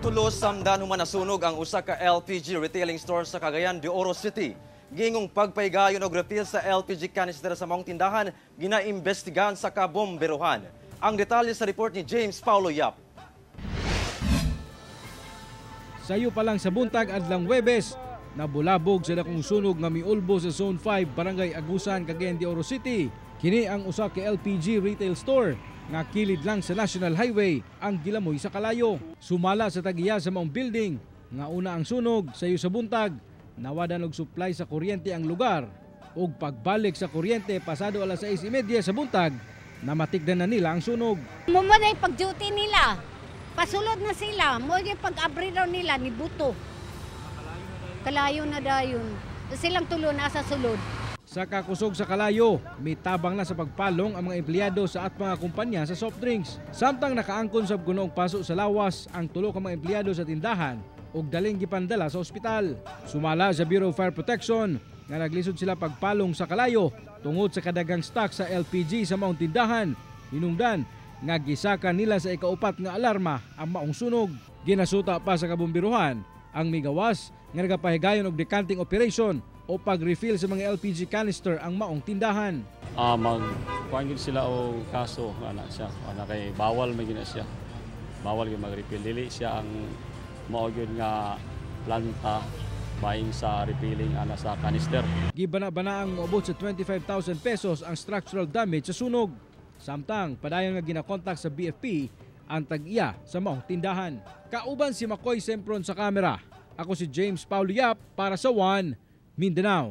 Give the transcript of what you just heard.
Tulo samdan human nasunog ang usa ka LPG retailing store sa Cagayan de Oro City. Giingong pagpahigayon og refill sa LPG canister sa maong tindahan ginaimbestigahan sa kabomberohan. Ang detalye sa report ni James Paulo Yap. Sayo pa lang sa buntag adlang Webes, nabulabog sa dakong sunog nga miulbo sa Zone 5, Barangay Agusan, Cagayan de Oro City. Kini ang usa ka LPG retail store nga kilid lang sa National Highway ang gilamoy sa kalayo. Sumala sa tagiya sa maong building nga una ang sunog sayo sa buntag, nawadan og supply sa kuryente ang lugar ug pagbalik sa kuryente pasado alas 6:30 sa buntag, namatikdan na nila ang sunog. Mo na yung pag-duty nila. Pasulod na sila. Mo yung pag-abri daw nila ni buto. Kalayo na dayon. Silang tulo nasa sulod. Sa kakusog sa kalayo, mitabang na sa pagpalong ang mga empleyado sa at mga kumpanya sa soft drinks. Samtang nakaangkon sa gunoong paso sa lawas ang tulo ka mga empleyado sa tindahan ug daling gipandala sa ospital. Sumala sa Bureau of Fire Protection nga naglisod sila pagpalong sa kalayo tungod sa kadagang stock sa LPG sa maong tindahan. Hinungdan nga gisaka nila sa ikaupat nga alarma ang maong sunog. Ginasuta pa sa kabomberohan ang migawas nga nagapahigayon og decanting operation o pag-refill sa mga LPG canister ang maong tindahan. Mag kuan gyud sila og kaso ana siya, ana kay bawal man gyud na siya. Bawal gyud mag-refill, dili siya ang mao gyud nga planta bahin sa refilling ana sa canister. Gibana-bana ang moabot sa 25,000 pesos ang structural damage sa sunog. Samtang padayon nga ginakontak sa BFP ang tag-iya sa maong tindahan. Kauban si Makoy Sempron sa kamera. Ako si James Paulo Yap para sa One Mindanao.